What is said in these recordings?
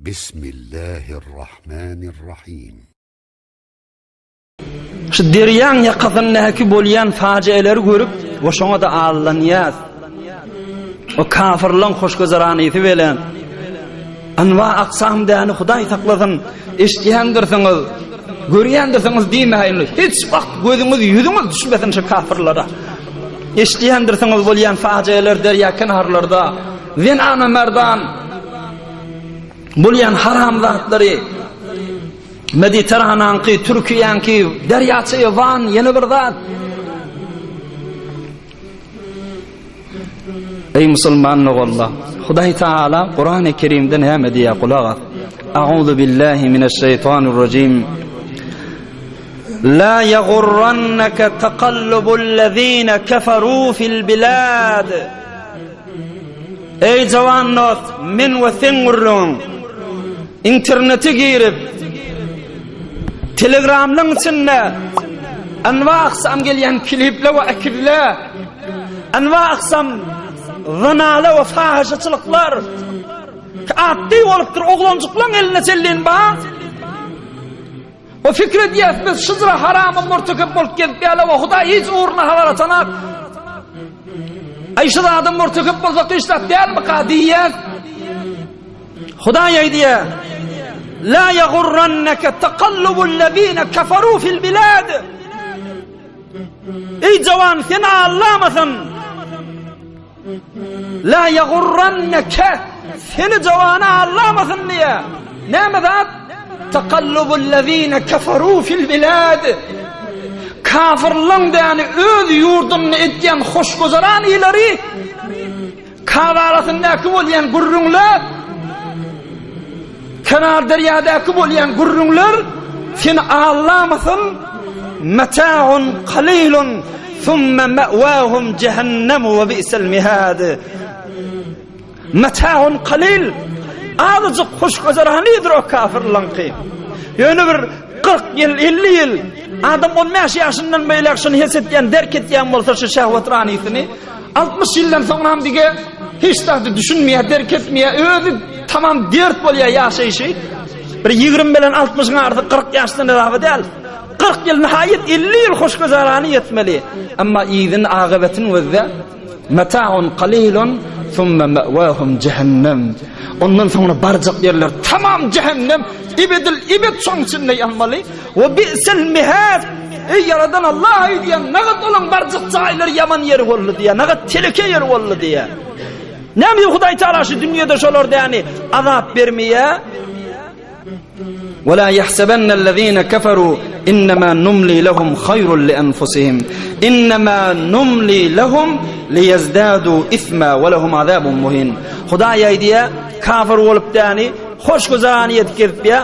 Bismillahirrahmanirrahim. Şu derýaň ýakasyndaky bolýan fajeleri görüp, we şoňa-da aldanýas. O kafirleň hoşgüzeranysy bilen anwa aksam däni Hudaý saklasyn, eşidýändirsiňiz, görýändirsiňiz diýmäýin. Hiç wagt gözüňiz, ýüzüňiz düşmesin şu kafirlere. Eşidýändirsiňiz bolýan fajeler derýa kenarlarda, zenana merdan bolýan haram zatlary Mediteranaňky, Türkiýäňki, derýaçy Wan ýene bir zat. Ey musulman doganlar, Hudaý Taala Kurany Kerimde näme diýýär gulak as. A'udhu billahi mineşşeýtanirrajim. La yagurrannaka taqallubul lezina kafaru fil bilad. Eý jawan dost, men we seň gürrüňiň. Internete girip, Telegramlaň içinde anwa aksam gelýän kliple we ekizle, anwa aksam zynala we fahyşaçylyklar atdy bolupdyr oglanjyklaň eline çellin bar. O pikir edýäs biz şyjra harama murtekep bolup gezip ýaly we Hudaý hiç ugruna habar atanak. Aý şu zadyň murtekep bolsak hiç zat dälmika diýýäs. Hudaý aýdýar. La yagurrannaka taqallubul lezina kafaru fil bilad. Ey jawan seni allamasyn. La yagurranneke seni jawana allamasyn diýe. Näme zat? Takallubul lezine kafaru fil bilad. Kafirlaň däni öz ýurdunda edýän hoşgüzeran ileri Kabarasyndaky bolýan gürrüňler Kenar derýadaky bolýan gürrüňler seni allamasyn metaun qalilun thumma ma'wahum jahannam we bi'sal mihad metaun qalil azajyk hoşgüzeranydyr o kafirlaňky ýöne bir 40 ýyl 50 ýyl adam 15 ýaşyndan beýläk şuny hes etýän derk etýän bolsa şu şehwet ranysyny 60 ýyldan soňram dige hiç zady düşünmeýär, derk etmeýär, özi tamam dert bolýar ýaşaýşy. Bir 20 bilen 60-yň arasy 40 ýaşdan ylawa däl. 40 ýyl nihaýet 50 ýyl hoşgüzerany ýetmeli. Emma yzyny agybetin gözde metaun qalilun thumma ma'wahum jahannam. Ondan soňra barjak ýerler tamam jähennem, ebedil ebed şoň içinde ýanmaly. We bi'sel mihad. Eý ýaradan Allah aýdýan, nagat olaň barjak jaýlary ýaman ýeri boldy diýýär, nagat teleke ýeri boldy diýýär. Näme üçin Hudaý Taala şu dünýede şolar däni azap bermeýär? Wala yahsabannallazina kafaru innama numli lahum hayrun li anfusihim. Innama numli lahum liyazdadu isma we lahum azabun muhin. Hudaý aýdýar, kafir bolup däni hoş güzerany ýetip gezipýär.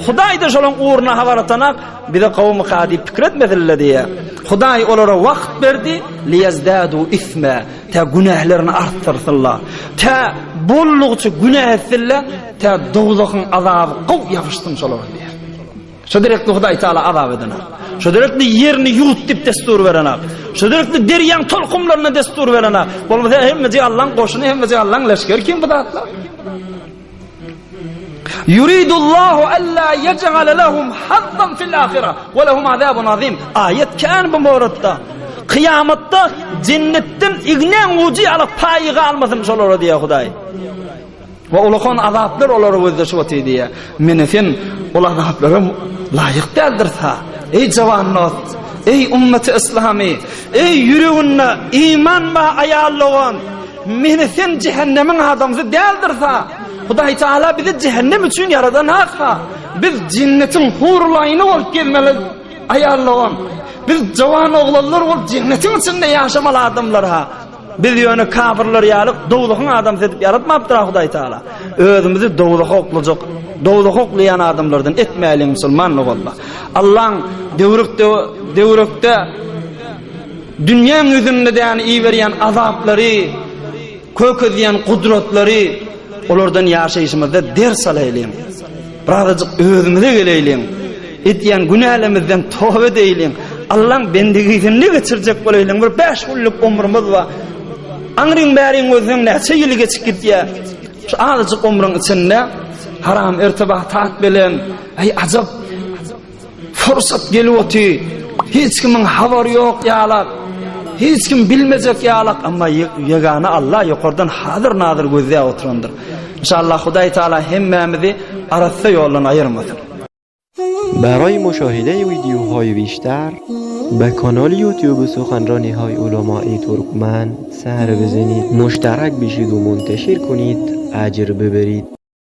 Hudaý-da şolaň ugruna habar atanak, bize gowumyka diýip pikir etmesinler diýýär. Hudaý olara wagt berdi, liýezdadu isme, tä günählerini artdyrsynlar. Tä boldugyça günä etsinler, tä dowzahyň azaby gowy ýapyşsyn şolara diýýär. Şo derekli Hudaý Taala azap edenak. Şo derekli ýerini ýuwut diýip destur berenak. Şo derekli derýaň tolkunlaryna destur berenak. Bolmasa hemmejik Allaň goşuny, hemmejik Allaň leşgeri kim bu zatlar? Yuridullahu alla yec'ale lehum hazzan fil ahire we lehum azabun azim. Aýat kän bu moratda. Kyýamatda jennetden ignäň ujy ýaly paýy galmasyn şolara diýýär Hudaý. We ulakan azaplar olara gözleşip otyr diýýär. Meni sen ol azaplara laýyk däldirsa. Eý jawan dost, eý ummeti islamy, eý ýüreginde iman bar aýal dogan, Meni sen jähennemiň adamsy däldirsa, Hudaý Taala bizi jähennem üçin ýaradan hakka. Biz jennetiň hurlaýyny bolup gezmeli aýal dogan. Biz jawan oglanlar bolup jennetiň içinde ýaşamaly adamlar ha. Biz ýöne kafirler ýaly dowzahyň adamsy edip ýaratmapdyr Hudaý Taala. Özümizi dowzaha oklajak, dowzaha oklaýan adamlardan etmäliň musulman doganlar. Allaň döwrükde döwrekde Dünýäň ýüzünde däni iberýän azaplary, kökezýän gudratlary olardan ýaşaýşymyzda ders alaýlyň. Birazajyk özümize geleýliň. Edýän günälerimizden toba edeýliň. Allaň bendigisini geçirjek bolaýlyň. Bir 5 günlük ömrümiz bar. Aňryň bäriň gözleň näçe ýyl geçip gidýär. Şu azajyk ömrüň içinde. Haram irtibatat bilen, aý ajap fursat gelip oty. Hiç kimiň habary ýok ýalak. Hiç kim bilmejek ýalak, amma ýegana Allah ýokardan hazyr nazyr gözläp oturandyr. Inşallah Hudaý Taala hemmämizi arassa ýoldan aýyrmasyn. برای مشاهده ویدیوهای بیشتر به کانال یوتیوب سخنرانی های علمای ترکمن سر بزنید مشترک بشید و منتشر کنید اجر ببرید.